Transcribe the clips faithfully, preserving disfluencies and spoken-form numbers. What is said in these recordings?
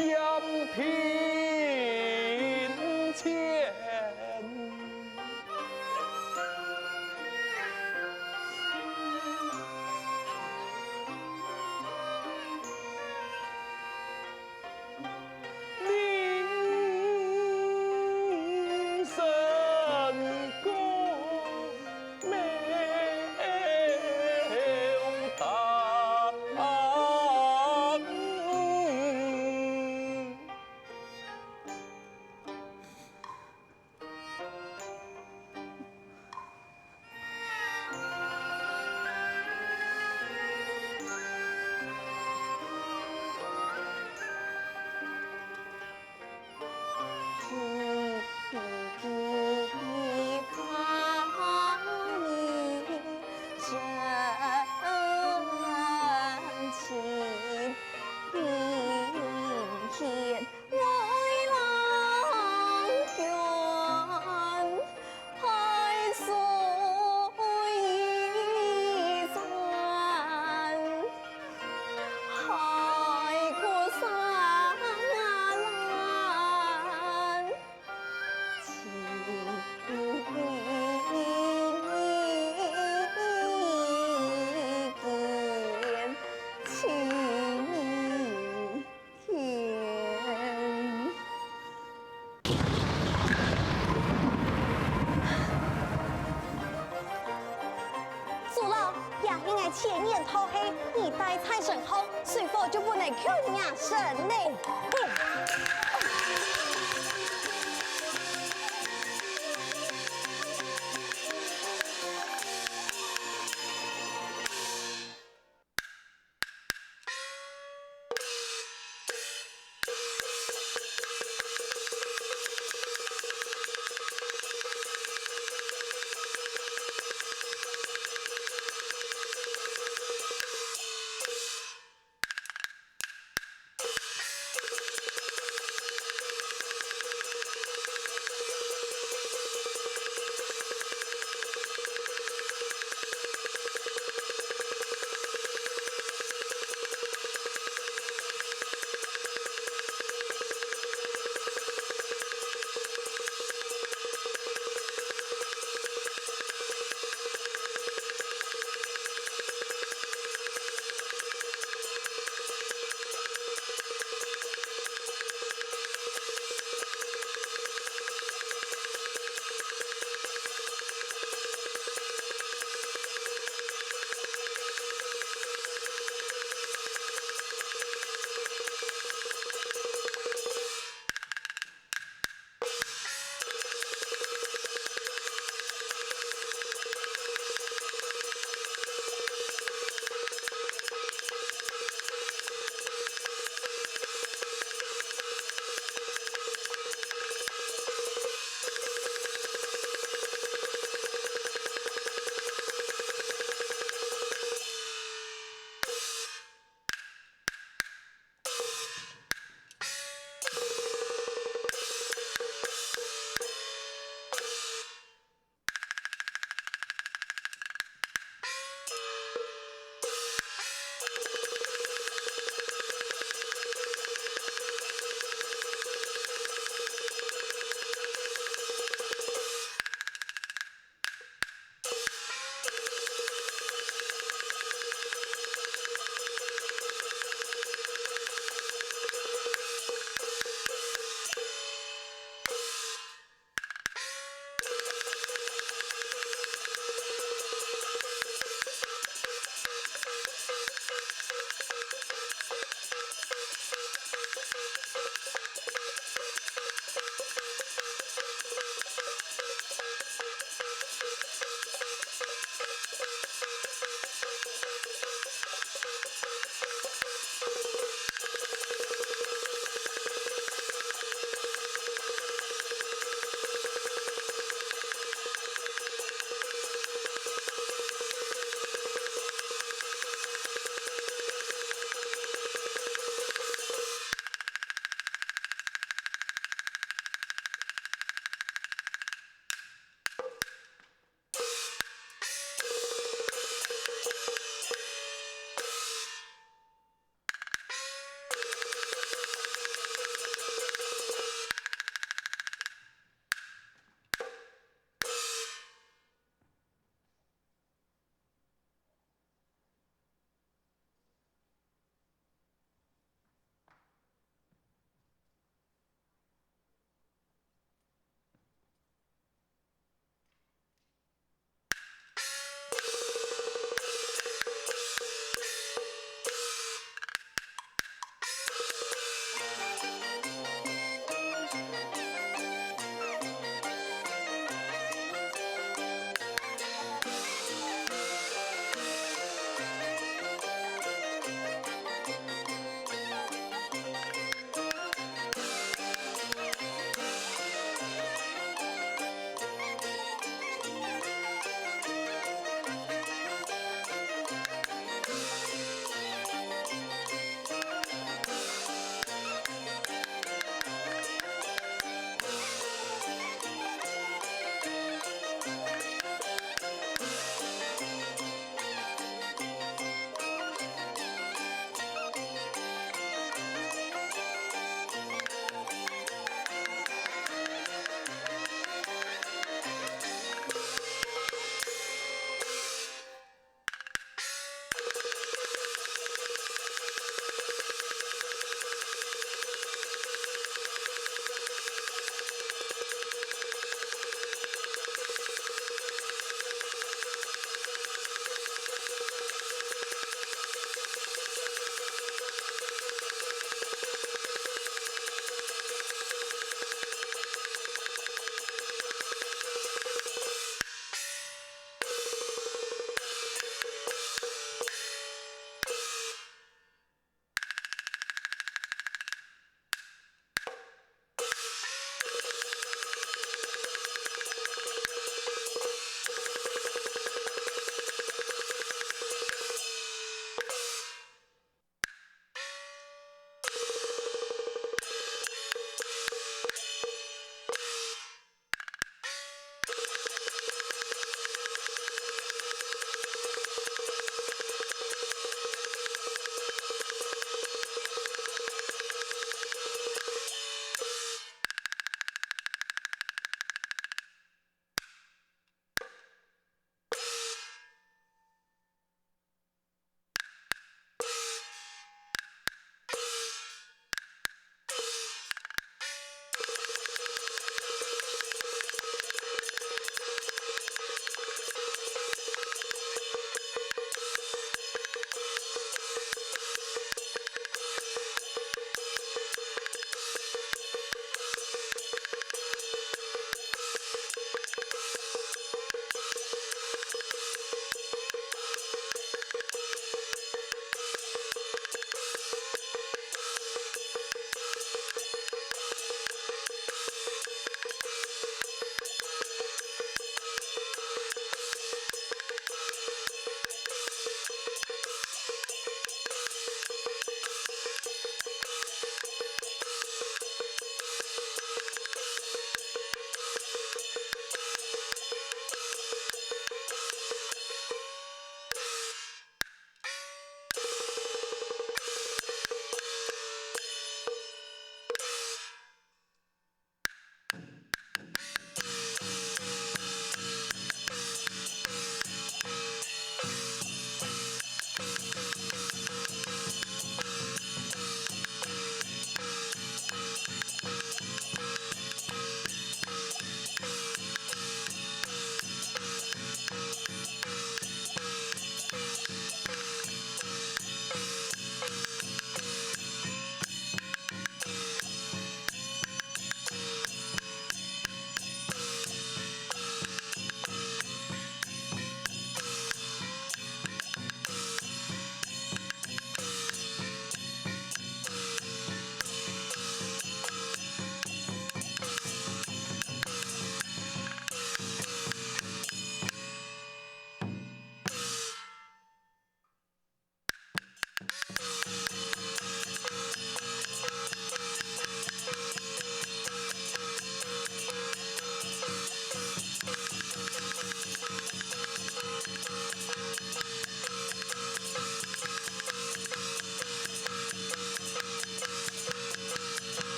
佔貧賤。 人生功名利。 天。祖老，這係𠊎千年道氣，你帶在身項，水火就毋能共你生呢。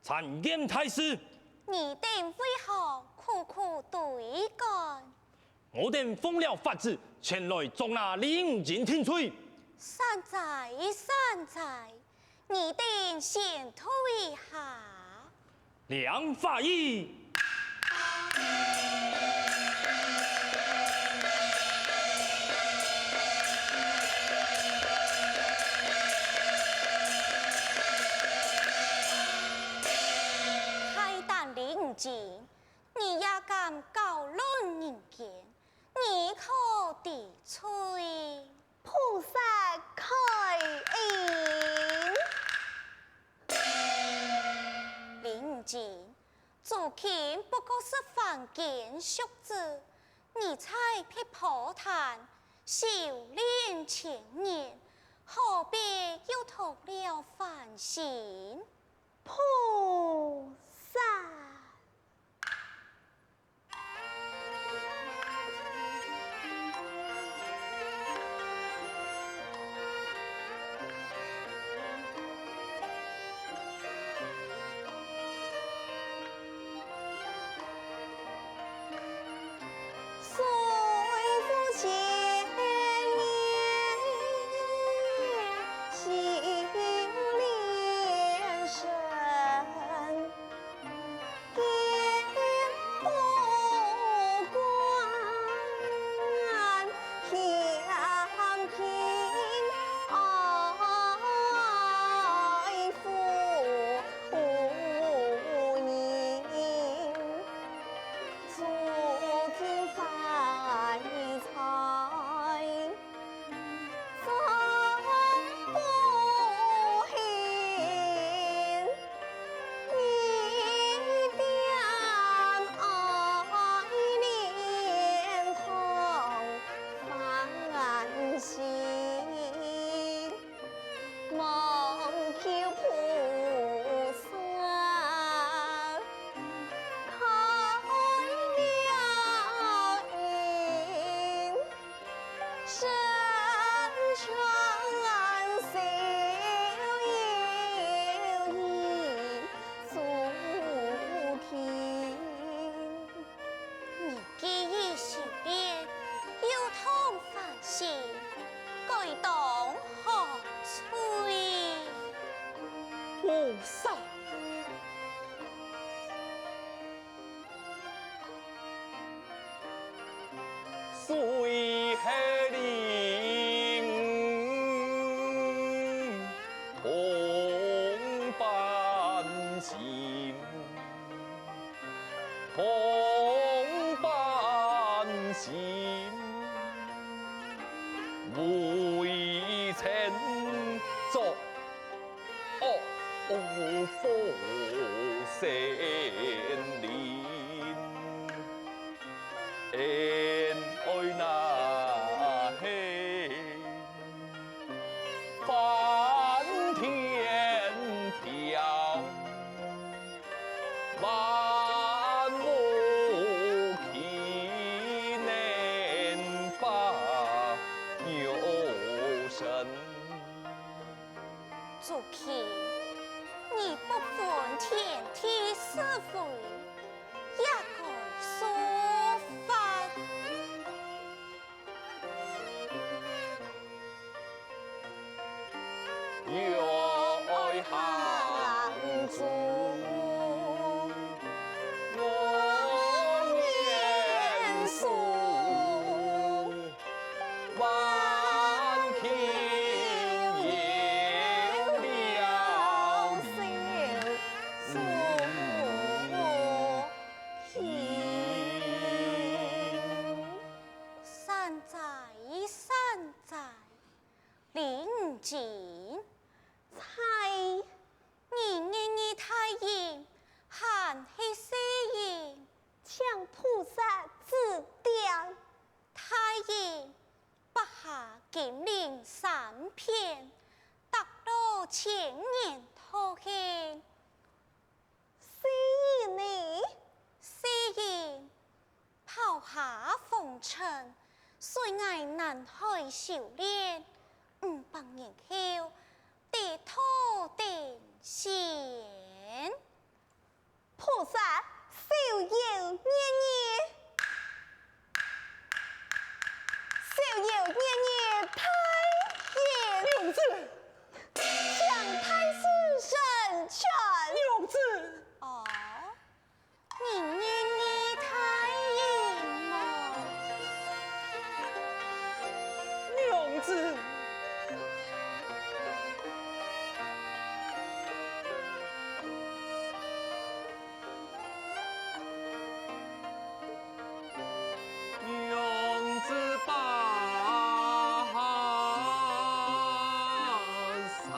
但願大事。你等為何苦苦追趕？我等奉了法旨，前來捉拿李銀定定罪。善哉，善哉，你等先退下。 梁法医。大膽李銀定，你也敢攪亂人間，你可知罪？ 菩薩開恩。李銀定，諸卿不過是凡間俗子，你在碧波潭修煉千年，何必又動了凡心？菩薩。 你既已修煉，又動凡心，該當何罪？菩薩。 諸卿，你不分天地是非，也該受罰。善哉，善哉，李銀定。在，你願意大人還係細人？請菩薩指點。大人， 八下金陵三遍，踏落千年道行。細人呢？細人，拋下紅塵，隨𠊎南海修煉，五百年後，得道登仙。菩萨，小友念你，小友念你大人。娘子，请太师成全。娘子，哦，你念你大人么？娘子。 娘子把三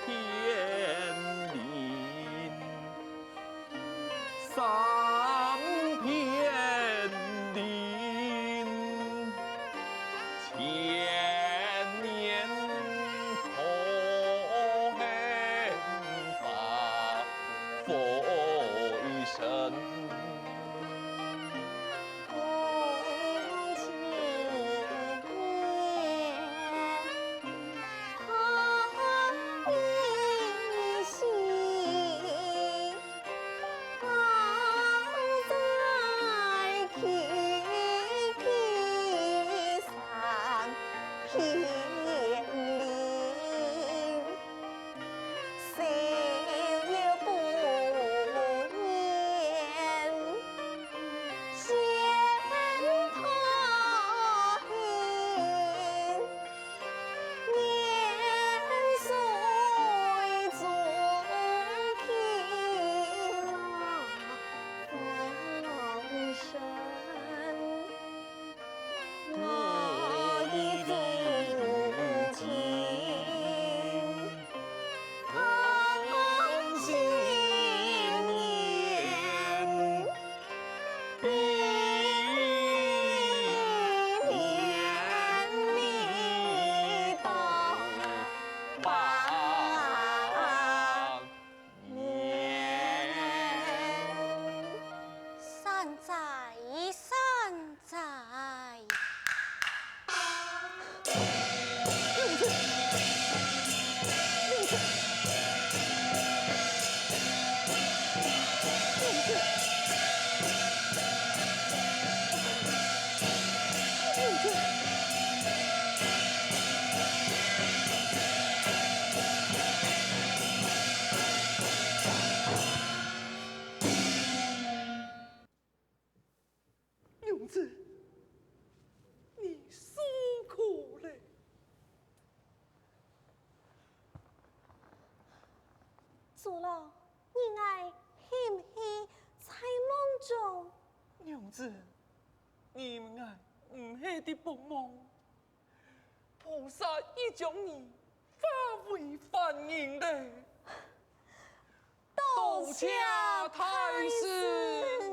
片林，三片林，千年可恨花飞生。 善哉，善哉。娘子，你受苦了。 祖老，你𠊎係毋係在夢中？娘子，你𠊎毋係在發夢，菩薩已將你化為凡人了。多謝大士。